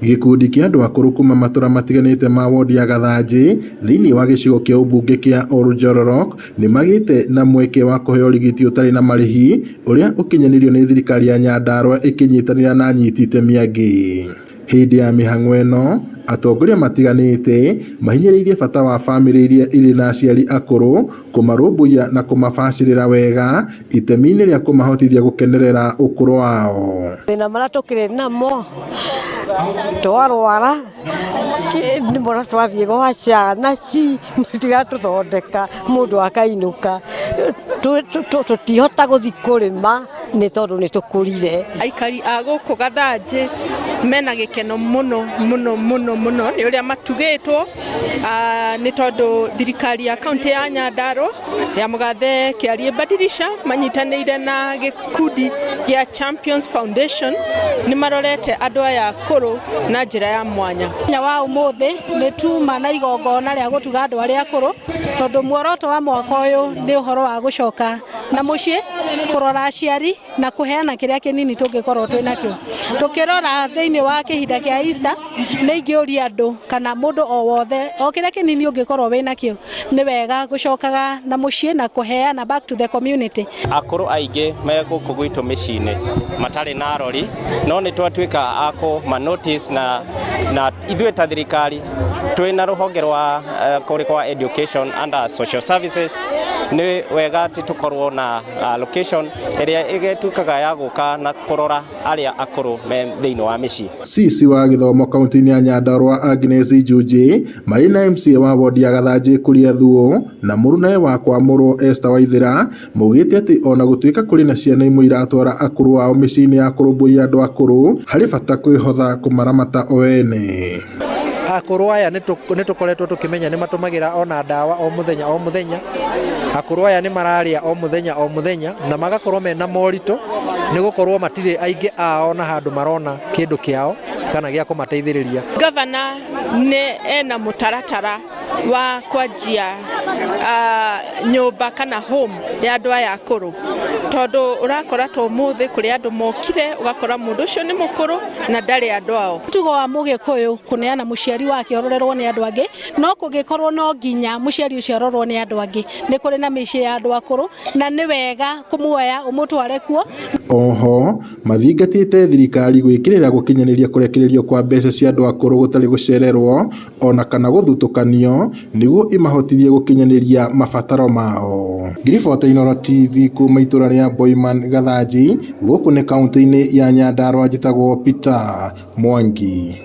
Gĩkundi kĩa andũ akũrũ kuma matũra matiganĩte ma wondi ya Gathanjĩ thĩinĩ wa gĩcigo kĩa ũmbunge kĩa Oljororok nĩmagĩte na mweke wa kũheo ũrigiti ũtarĩ na marĩhi ũrĩa ũkinyanĩirio nĩ thirikari ya Nyandarua ĩkĩnyitanĩra na anyiti itemi angĩ. Hĩndĩ ya mĩhang'o ĩno, atongoria matiganĩte mahinyĩrĩirie bata wa bamĩrĩ iria irĩ na aciari akũrũ kũmarũmbũiya na kũmabacĩrĩra wega itemi-inĩ rĩa kũmahotithia gũkenerera ũkũrũ wao. Thĩna marĩa tũkĩrĩ namo twarwara nĩ mwana twathiĩ gwa ciana ci matiratũthondeka mũndũ akainũka tũtihota gũthiĩ kũrĩma nĩ tondũ nĩ tũkũrire. Aikari a gũkũ Gathanjĩ mena gĩkeno mũno mũno mũno mũno nĩ ũrĩa matugĩtwo nĩ tondũ thirikari ya kaunti ya Nyandarua ya mũgathe Kĩariĩ Badirisha manyitanĩire na gĩkundi gĩa Champions Foundation nĩ marorete andũ aya akũrũ na njĩra ya mwanya. Mũthenya wa ũmũthĩ nĩ tuma na igongona rĩa gũtuga andũ arĩa akũrũ tondũ muoroto wa mwaka ũyũ nĩ ũhoro wa gũcoka na mũciĩ kũrora aciari na kũheana kĩrĩa kĩnini tũngĩkorwo twĩ nakĩo. Tũkĩrora thĩinĩ wa kĩhinda kĩa Easter nĩ ingĩũria andũ kana mũndũ o wothe o kĩrĩa kĩnini ũngĩkorwo wĩ nakĩo nĩ wega gũcokaga na mũciĩ na kũheana back to the community. Akũrũ aingĩ me gũkũ gwitũ mĩciĩ-inĩ matarĩ na arori no nĩ twatuĩka a kũma notice na ithuĩ ta thirikari twĩ na rũhonge rwa kũrĩ kwa education under social services nĩ wega atĩ tũkorwo na location ĩrĩa ĩgĩtuĩkaga ya gũka na kũrora arĩa akũrũ me thĩinĩ wa mĩciĩ. CC wa gĩthomo kaunti-inĩ ya Nyandarua Agnes Njunji marĩ na MCA wa wondi ya Gathanjĩ Kuria Thuo na mũrunawe wa Kwamũrwo Esther Waithera maugĩte atĩ ona gũtuĩka kũrĩ na ciana imwe iratwara akũrũ ao mĩciĩ-inĩ ya kũrũmbũiya andũ akũrũ harĩ bata kwĩhotha kũmaramata o ene. Akũrũ aya nĩ tũkoretwo tũkĩmenya nĩ matũmagĩra ona ndawa o mũthenya o mũthenya. Akũrũ aya nĩ mararĩa o mũthenya o mũthenya na magakorwo mena moritũ nĩ gũkorwo matirĩ aingĩ ao na handũ marona kĩndũ kĩao kana gĩa kũmateithĩrĩria. Gavana nĩ ena mũtaratara wa kwanjia nyũmba kana home ya andũ aya akũrũ tondũ ũrakora ta ũmũthĩ kũrĩ andũ mokire ũgakora mũndũ ũcio nĩ mũkũrũ na ndarĩ andũ ao. Mũtugo wa mũgĩkũyũ kũneana mũciari wake ũrorerwo nĩ andũ angĩ no kũngĩkorwo no nginya mũciari ũcio arorwo nĩ andũ angĩ nĩ kũrĩ na mĩciĩ ya andũ akũrũ na nĩ wega kũmuoya ũmũtware kuo. Oho mathingatĩte thirikari gwĩkĩrĩra gũkinyanĩria kũrekererio kwa mbeca cia andũ akũrũ gũtarĩ gũcererwo ona kana gũthutũkanio nĩguo imahotithie gũkinyanĩria mabataro mao. Ngiribota Inooro TV kuma itũra rĩa Boiman Gathanji gũkũ nĩ kaunti-inĩ ya Nyandarua njĩtagwo Peter Mwangi.